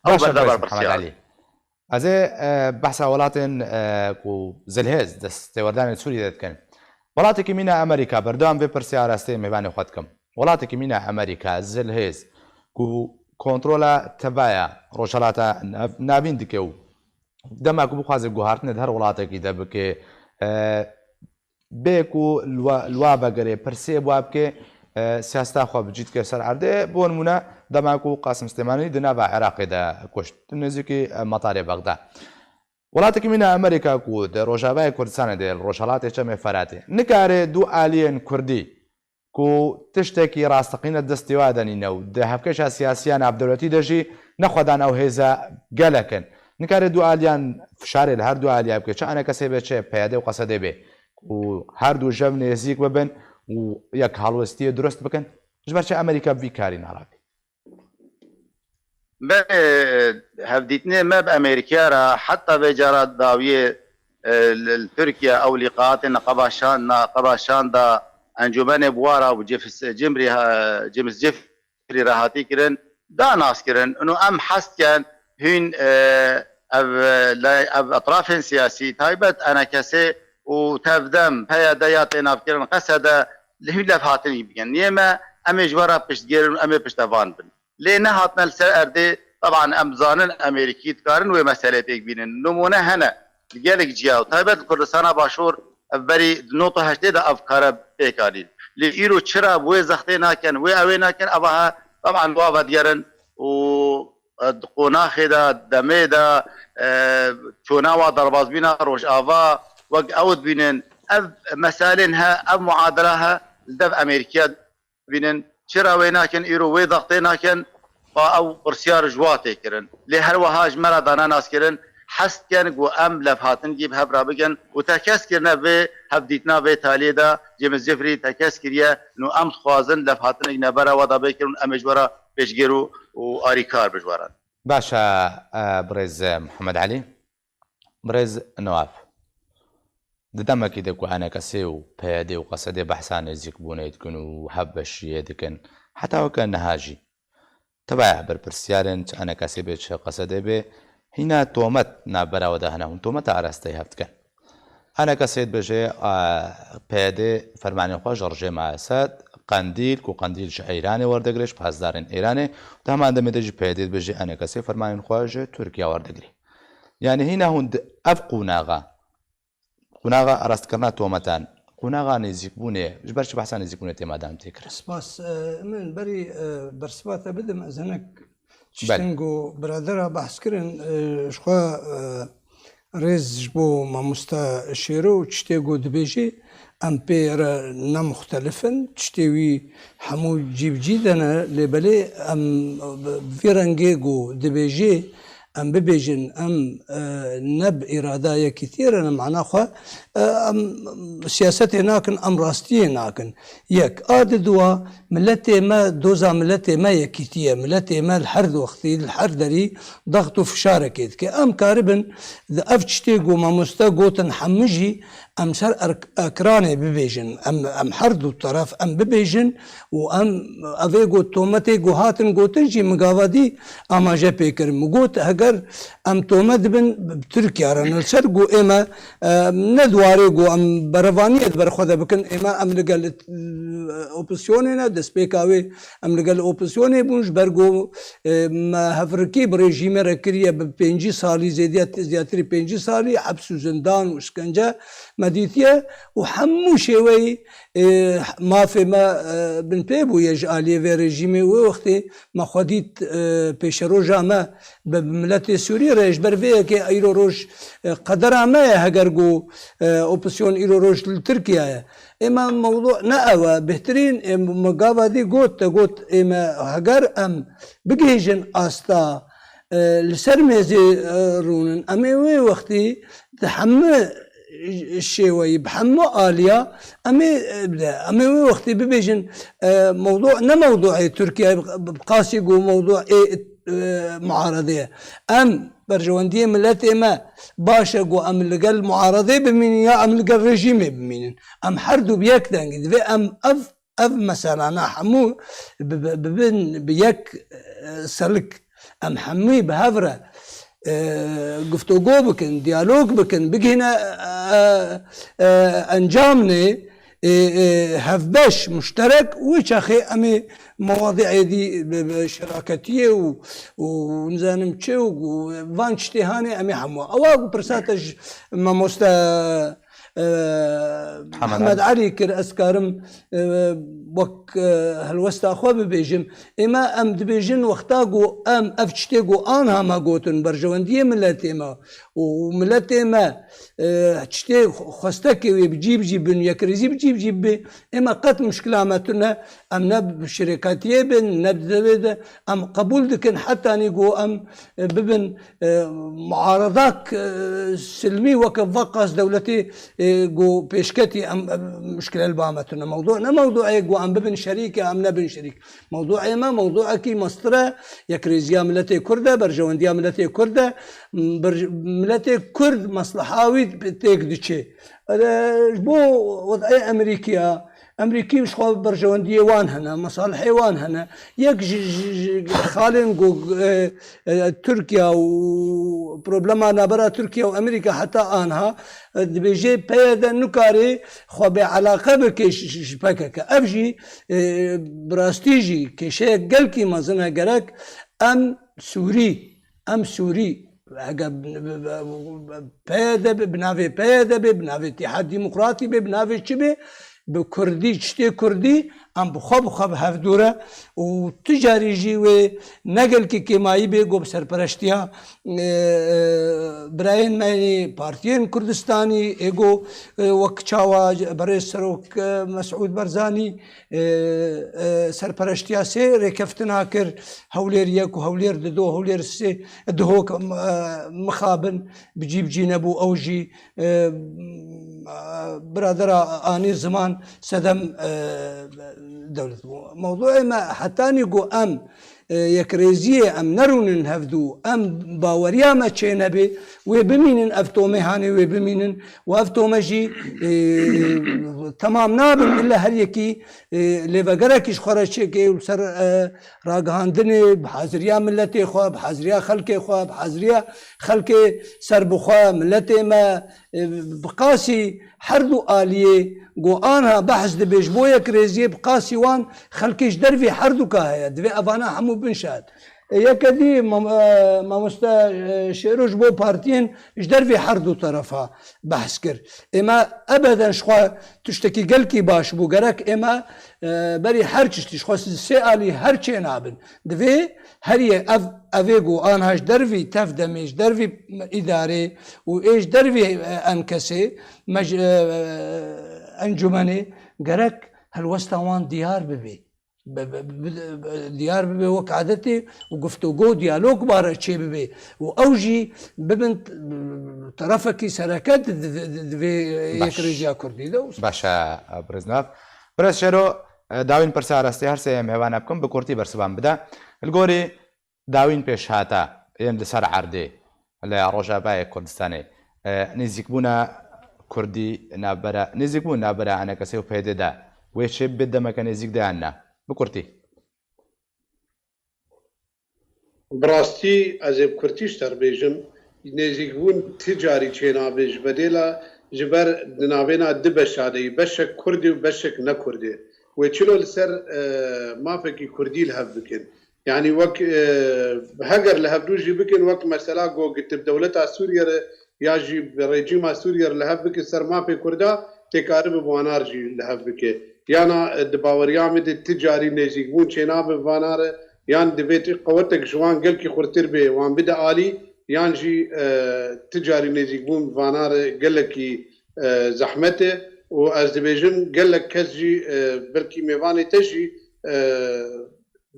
Ew Baş e, berda birêz Mihemed berpirsiyar e. Elî. Ez ê, e, behsa welatên, e, ku zilhêz destêwerdanên Sûriyê de dikin. Welatekî mîna Amerîka, berdewam vê pirsê arasteyê mêvanê xwe dikim. Welatekî mîna Amerîka, zilhêz ku kontrola tevaya Rojhelata Nav-, Navîn dike û dema ku bixwaze guhartinê di her welatekî de bike, e, bê ku li wa, li wa vegerê pirsê bi wa bike, e, siyaseta xwe bi cî dike ser erdê. Bo nimûne, dema ku Qasim Silêmanî di nava Iraqê de kuşt, di nêzîkî, e, metarê Bexda. Welatekî mîna Amerîka ku di Rojavayê Kurdistanê de, li Rojhelatê Çemê Feratê, nikare du aliyên Kurdî ku tiştekî rasteqîne destê wa de nîne û di hevkeşa siyasî ya navdewletî de jî nexwedan ew hêza gelek in. Nikare du aliyan fişarê li her du aliya bike, çi enekesê be, çi P Y D û Qesedê be, ku her du jev nêzîk bibin û yek helwestiyê durust bikin. Ji ber çi Amerîka bi vî karî narabe? Belê, hevdîtinê me bi Amerîkaya re heta vê cara dawiyê, e, li, li Tirkiye ew lîqaatê neqeba şan, neqeba şan da Encûmenê Buwara û Cifs Cimrî ha, Cimz Cifrî re hatî kirin, da nas kirin. Û em hez dikin hûn, e, ev, e, lay-, ev etrafên siyasî, taybet enekesê û tevdem P Y D ya tênav kirin, Qesede li hûn levhatinî bikin. Niyê me, em ê ji we re piştgir in û em ê piştevan bin. Lê nehatine li ser erdê, teban em zanin Amerîkî dikarin wê meselê pêk bînin. Nimûne hene li gelek ciya û taybet li Kurdistana Başûr ev berî di nod û heştê de ev kare pêk anîn. Lê îro çira bi wê zextê nakin, wê ewê nakin, eva he, teban wa vedigerin û, e, di qonaxê de, demê de, e, çona wa derbazbîna Rojava wek ew dibînin. Ev meselên he, ev muadela he li dev Amerîkiya bînin, çira wê nakin, îro wê zextê nakin, ba ew pirsiyar ji wa tê kirin. Lê her wiha ji me re dane nas kirin, hez dikin ku em levhatin gî bi hev re bikin û tekez kirine vê hevdîtina vê taliyê de, Cêmiz Cifrî tekez kiriye, nû em dixwazin levhatinek nebera we de bê kirin, em ê ji we re pêşgir û, û arîkar bin ji we re. Baş e, e, birêz Mihemed Elî. Birêz Newaf, di demekî de ku enekesê û P Y D û Qesedê behsa nêzîkbûnê dikin û hevbeşiyê dikin, heta weke niha jî. Tevaya berpirsiyarên çi enekesê bê, çi Qesedê bê, hîna tomet navbera we de hene, hûn tometa arasteyî hev dikin. Enekesê dibêje, a, P Y D fermanên xwe ji rejêma Esed, Qendîl, ku Qendîl ji Îranê werdigire, ji pasdarên Îranê, di heman demê de jî P Y D dibêje enekesê fermanên xwe ji Tirkiye werdigire. Yanî hîna hûn di ev qonaxa, qonaxa arastkirina tometan, qonaxa nêzîkbûnê, ji ber çi behsa nêzîkbûnê tê madem tê kirin? Spas. E, min berî, e, bersiva te bidim, ez hinek Belê. tiştin ku biradera behs kirin, e, ji xwe, e, rêz ji bo mamoste Şêro û tiştê ku dibêjê, em pê re ne muxtelif in, tiştê wî hemû cî bi cî de ne, lê belê em bi vî rengê ku dibêjê, em bibêjin, em, e, ne bi îrada yekîtiyê re ne, mana xwe, e, em siyasetê nakin, em rastiyê nakin. Yek. A di dua, miletê me, doza miletê me yekîtî ye. Miletê me li her wextî, li her derî daxt û fişarekê dike. Em karibin di ev tiştê ku mamoste gotin hemû jî em ser erk-, ekranê bibêjin. Em, em her du teref em bibêjin û em evê got tometê ku hatin gotin jî min gava dî amaje pê kir. Min got heger em tomet dibin bi Tirkiye re, li ser ku ême, e, ne di warê ku em berevaniyê di ber xwe de bikin, ême em li gel, e, opozisyonê ne, destpêka wê em li gel opozisyonê bûn, ji ber ku, e, me hevrikî bi rejîmê re kiriye bi pêncî salî, zêdiya, ziyatirî pêncî salî, heps û zindan û îşkence me dîtiye û hemû şêweyî, e, mafê me, e, binpê bûye ji aliyê vê rejîmê. Wê wextê me xwe dît, e, pêşeroja me bi miletê Sûrî re, ji ber vê yekê îro roj, e, qedera me ye, heger ku, e, opozisyon îro roj li Tirkiye ye. Êma mewdu ne ew e, bêhtirîn, e, me gava dî got, te got, ê me heger em bigihîjin asta, e, li ser mêzê, e, rûnin, em ê wê wextî di hemû şêweyî, bi hemû aliya, em ê, e, em ê wê wextî bibêjin, e, mewdu ne mewduê Tirkiye, bi, bi qasî ku mewduê, e, muaredê ye. Em berjewendiyê miletê me baş e ku em li gel muaredê bimînin ya em li gel rejîmê bimînin. Em her du bi yek dengî. Divê em ev, ev meselana hemû bi, bi, bibin bi yek, e, selik. Em hemû bi hev re, e, guftûgo bikin, diyalog bikin, bigihîne, e, e, encamnê, e, e, hevbeş, muşterek, wê çaxê em ê mewadî êdî bi, bi şeraketiyê û, û nizanim çi û, û van tiştê hanê em ê hemû. Ewa ku pirsa te ji mamoste, e, Mihemed Mihemed Elî. Elî kir, ez karim, e, wek, e, helwesta xwe bibêjim. Ême em dibêjin wexta ku em ev tiştê ku anha me gotin, berjewendiyê miletê me û miletê me, e, tiştê xwestekê wê bi cî bi cî bin, yekrêzî bi cî bi cî bibe, ême qet muşkila me tune, em ne bi şirêkatiyê bin, ne di devê de, em qebûl dikin hetanî ku em, e, bibin, e, muaredak, e, silmî weke veqas dewletê, e, ku pêşketî em, em muşkile li ba me tune. Mewdu ne mewduê ku em bibin şerîk ya em nebin şerîk. Mewduê me mewduekî mestir e, yekrêziya miletê Kurd e, berjewendiya miletê Kurd e, bir-, miletê Kurd mesleha wî têk diçe. E, ji bo wed'ê Amerîkiya, Amerîkî ji xwe berjewendiyê wan hene, mesalihê wan hene. Yek ji, ji, ji xalên ku, e, e, Tirkiya û problema navbera Tirkiye û Amerîka heta anha, e, dibêje P Y D nikare xwe bêeleqe bike ji, ji, ji P K K. Ev jî, e, bi rastî jî kêşeyek gelkî mezin e, gerek em Sûrî, em Sûrî, heger P Y D be, bi navê P Y D be, bi navê Îtîhad Demokratî be, bi navê çi be, bi Kurdî, tiştê Kurdî, em bi xwe bi xwe bi hevdû re û tu carî jî wê ne gelkî kêmayî bê ku bi serpereştiya, e, e, birayên me yê partiyên Kurdistanî, ê ku, e, wek çawa berêz serok, e, Mesûd Barzanî, e, e, serpereştiya sê rêkeftina kir, Hewlêr yek û Hewlêr dido, Hewlêr sê, diho, e, mixabin bi cî bi cî nebû, ew jî, e, biradera Anî Ziman sedem, e, dewlet bû. Mewduê me hetanî ku em, e, yekrêziyê em nerûnin hevdû, em baweriya me çênebê, wê bimînin, ev tomê hanê wê bimînin û ev tome jî, e, temam nabin, illa her yekî, e, lêvegerekî ji xwe re çêke û li ser, e, ragihandinê, bi haziriya miletê xwe, bi haziriya xelkê xwe, bi haziriya xelkê serbixwe, miletê me, e, bi qasî her du aliyê ku anha behs dibe ji bo yekrêziyê, bi qasî wan xelkê ji dervî herduka heye. Divê evana hemû bin şahid. E, yeke dî mam-, e, mamoste, e, Şêro ji bo partiyên ji dervê her du terefa behs kir. Ême ebeden ji xwe tiştekî gelkî baş bû. Gerek ême, e, berî her tiştî ji xwe sê alî her çê nabin. Divê her yê ev, evê ku anha ji dervî tev demê, ji dervî îdarê û ê ji dervî, e, enkesê, mec-, e, encûmenê gerek helwesta wan diyar bibe. bi-, bi-, bi-, bi-, diyar bibe wek adetê û guftûgo, diyalog bare çêbibe û ew jî bibin t-, terefekî sereke di, di, di, di vê Baş. Yekrêjiya Kurdî de û Baş e, birêz Nav. Birêz Şêro, e, dawîn pirsa rastî her sê em hêvana bikim, bi kurtî bersivan bide. Li gorî dawîn pêşhata yên li ser erdê li Rojavayê Kurdistanê, e, nêzîkbûna Kurdî navbera, nêzîkbûn navbera enekesê û P Y D de wê çê bi demeke nêzîk de yan ne? Bi kurtî. Bi rastî ez ê bi kurtî ji te re bêjim, nêzîkbûn ti carî çênabe ji bedêla, ji ber di navêna di beşa de yî, beşek Kurdê û beşek ne Kurdê. Wê çilo li ser, e, mafekî Kurdî li hev bikin. Yanî wek, e, heger li hevdû jî bikin, wek mesela go gitib dewleta Sûriye re ya jî bi rejîma Sûriye re li hev bikin ser mafê Kurda, tê karibe bi wana re jî li hev bike. Yana, e, di baweriya min de ti carî nêzîkbûn çênabe bi vana re, yan divê ti qewetek ji wan gelkî xurtir bê, wan bide alî, yan jî, e, ti carî nêzîkbûn bi vana re gelekî, e, zehmet e û ez dibêjim gelek kes jî, e, belkî mêvanê te jî, e,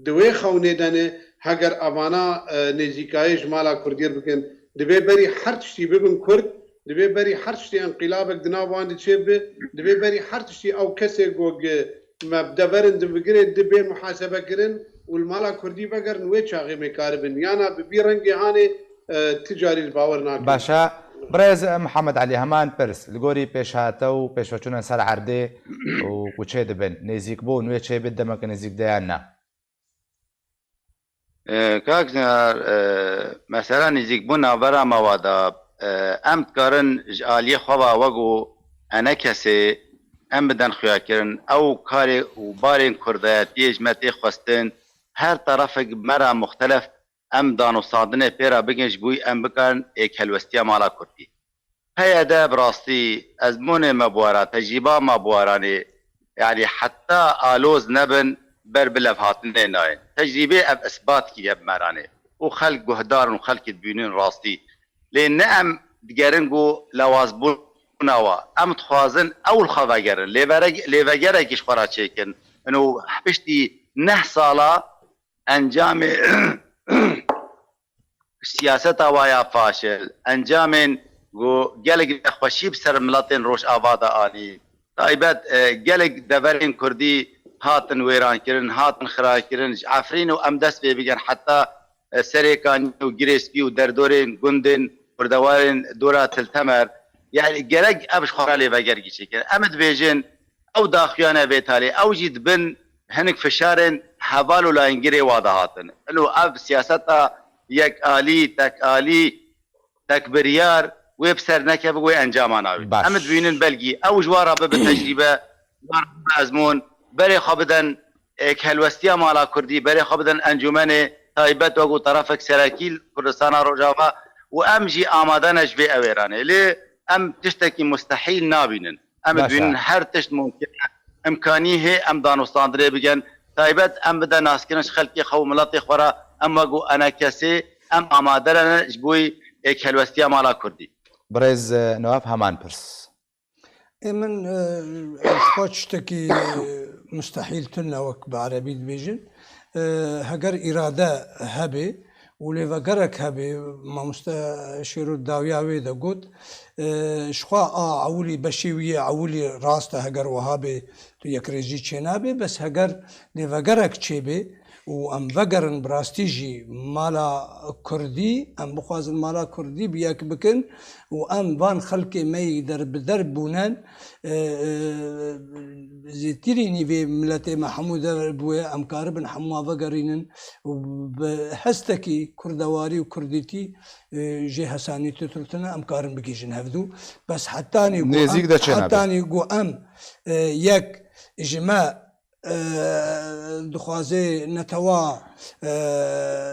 di wê xewnê de ne, heger evana, e, nêzîkayê ji mala Kurdiyê bikin, divê berî her tiştî bibin Kurd, divê berî her tiştî enqîlabek di nav wan de çêbibe, divê berî her tiştî ew kesê ku gi me bi deverin di bigirê di bê muhasebe kirin û li mala Kurdî vegerin, wê çaxê me karibin. Yana bi vî rengê hanê, e, ti carî li bawer nakin. Baş e. Birêz Mihemed Elî, heman pirs. Li gorî pêşhate û pêşveçûnên ser erdê û ku çê dibin, nêzîkbûn wê çê bi demeke nêzîk de yan ne? E, kak Zinar, e, mesela nêzîkbûn navbera me wa da, e, em dikarin ji aliyê xwe ve wek û enekesê em bidin xuyakirin. Ew karê û barên kurdayetiyê ji me tê xwestin, her terefek bi me re muxtelef em danûstandinê pê re bikin ji bo em bikarin êkhelwestiya mala kurdî. P Y D bi rastî, ezmûnê me bi we re, tecrîba me bi we re nê, yanî heta aloz nebin ber bi levhatinê nayên. Tecrîbê ev isbat kiriye bi me re nê. Û xelk guhdar in û xelkê dibînin rastî. Lê ne em digerin ku lewazbûna we. Em dixwazin ew li xwe vegerin. Lêverek-, lêvegerekî ji xwe re çêkin. Ino piştî neh sala encamê siyaseta wa ya faşil, encamên ku gelek nexweşî bi ser miletên Rojava de anî. Taybet, e, gelek deverên Kurdî hatin wêrankirin, hatin xirakirin. Ji Efrîn û em dest pê bikin heta, e, Serêkanî û Girêskî û derdorên gundên Kurdewarên dora Til Temer. Yani gerek ev ji xwe re lêvegerkî çêkin. Em dibêjin, ew daxuyane vê talê, ew jî di bin hinek fişarên heval û layîngirê wa de hatin. Ilo ev siyaseta yekalî, tekalî, tekbiryar wê bi ser nekeve, wê encama navî. Baş. Em dibînin belkî ew ji wa re bibe tecrîbe, ji wa re bibe ezmûn, berê xwe bidin êkhelwestiya mala kurdî, berê xwe bidin encûmenê taybet wek û terefek serekî li Kurdistana Rojava û em jî amade ne ji vê ewêranê. Lê em tiştekî mustehîl nabînin. Em Baş e. Dibînin her tişt mumkin e. Imkanî hê em danûstandinê bikin. Taybet em bide naskirin ji xelkê xwe û miletê xwe re, em wek û enekesê em amade ne ji bo êkhelwestiya mala kurdî. Birêz, e, Newaf heman pirs. Ê min, e, ji xwe tiştekî, e, mustehîl tune wek bi erebî dibêjin. E, heger îrade hebe û lêvegerek hebe, mamoste Şêro dawiya wê de got, e, ji xwe a ewilî beşê wî yê ewilî rast e, heger wiha bê tu yekrêjî çênabê, bes heger lêvegerek çêbê, û em vegerin bi rastî jî mala kurdî, em bixwazin mala kurdî bi yek bikin û em van xelkê me yî derbider bûnen, e, e, zêtirî nîvê miletê me hemû der bûye, em karibin hemû vegerînin û bi hestekî kurdewarî û kurdîtî, e, jê hesanî tutirtine, em karin bigihîjin hevdû. Bes hetanî ku Nêzîk em, de çênabe. Hetanî ku em, e, yek ji me e, dixwaze netewa, e,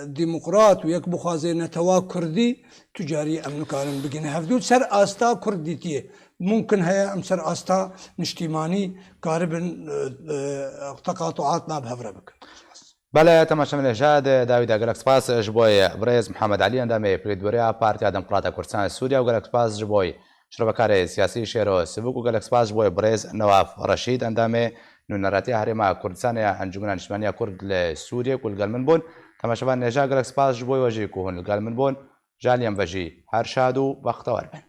demokrat û yek bixwaze netewa kurdî, tu carî em nikarin bigihînin hevdû ser asta kurdîtiyê. Mumkin heye em ser asta niştîmanî karibin, e, e, teqatuat nav hev re bikin. Belê, temaşevanê hêja, di dawî de gelek spas ji bo birêz Mihemed Elî, endamê Pêdweriya Partiya Demokrata Kurdistan Sûriye û gelek spas ji bo şrovekarê siyasî Şêro Sivik û gelek spas ji bo birêz Newaf Reşîd, endamê Nûneratiya Herêma Kurdistanê ya Encûmena Niştimaniya Kurd li Sûriyê ku li gel min bûn. Temaşevan hêja gelek spas ji bo we jî ku hûn li gel min bûn. Ji aliyê me ve jî her şad û bextewar bin.